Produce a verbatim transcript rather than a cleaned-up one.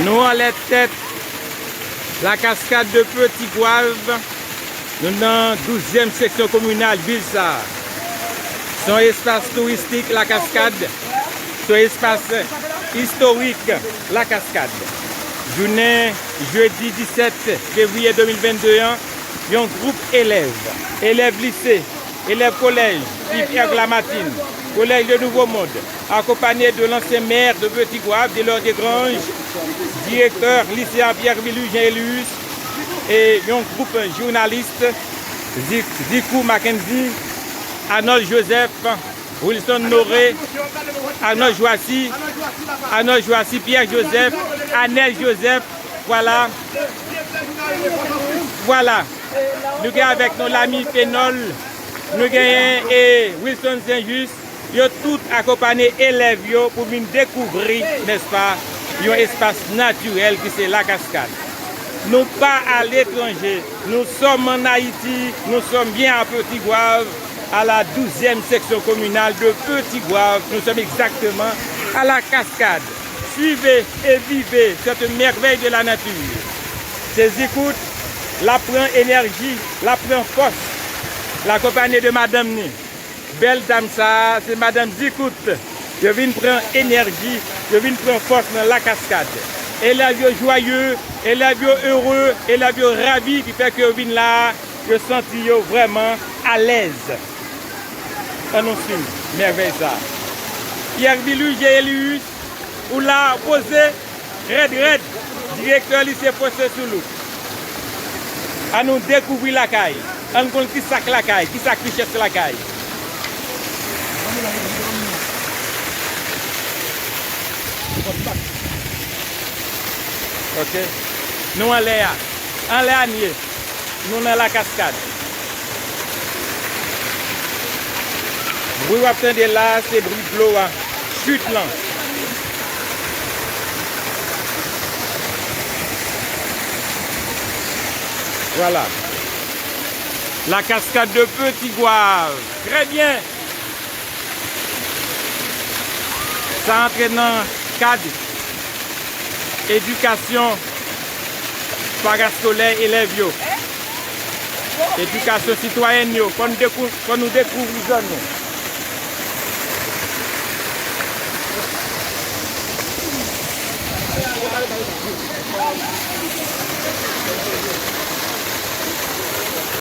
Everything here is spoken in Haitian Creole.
Nou anlè tèt Lakaskad de Petit Goâve, nou nan douzyèm seksyon kominal vil sa a. Se yon espas touristik Lakaskad, se yon espas istorik Lakaskad. Jounen jedi disèt fevriye de mil vennde an, yon gwoup elèv, elèv lise, elèv kolèj Yves Hergue Lamartine, kolèj Le Nouveau Monde, akonpanye de lansyen mè de Petit Goâve, Delors Desgranges, direktè lisè a Pierre Vilus Jean Elius, e yon gwoup jounalis, Zi-, Zikou Mackenzie, Arnold Joseph, Wilson Noré, Arnold Joassi, Arnold Joassi, Pierre Joseph, Anel Joseph, vwala. Vwala. Nou gen avèk nou Lami Penol, nou genyen e Wilson Saint-Just, yo tout akonpanye elèv yo pou vin dekouvri, nèspa, yon espas natirèl ki se Lakaskad. Nou pa aletranje, nous sommes en Haïti, nous sommes bien à Petit Goâve, à la douzième section communale de Petit Goâve, nous sommes exactement à la cascade. Suivez et vivez cette merveille de la nature. Se Zikout, l ap pran enèji, l ap pran fòs. L akonpanye de madanm ni. Bèl dam sa a, se madanm Zikout. Yo vin pran enèji, yo vin pran fòs nan Lakaskad. Elèv yo jwaye, elèv yo ere, elèv yo ravi, ki fè ke yo vin la a, yo santi yo vrèman alèz. Ann nou swiv mèvèy sa a. Pierre Vilus Jean Elius, ou la poze rèd rèd, direktè lise Fosse sous Look. Ann nou dekouvri lakay. Ann konn ki sa k lakay, ki sa k richès lakay. Ok. Nou anlè a. Anlè a n ye. Nou nan Lakaskad. Bri w ap tande la a, se bri dlo a, chit lan. Vwala. La cascade de Petit Goâve. Très bien. Sa antre nan kad edikasyon paraeskolè elèv yo. Edikasyon sitwayèn yo. Fò n dekou-, fò nou dekouvri zòn nou.